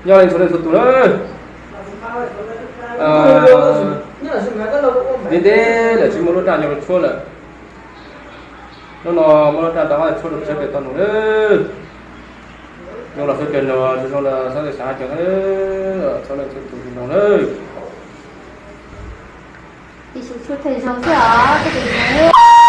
Nyob leej txhua leej txhua tus na, ntev ntev lawm tsis muaj lub raj nyob los tshuab lawm. Hnub no muaj lub raj rov qab tshuab rau sawv daws tau mloog lawm. Zoo los sawv daws mloog, tsis zoo los xav tias xav cov, txhua leej txhua tus mloog lawm. Tiam sis tshuab tag zoo xwb os, txhob tias zoo.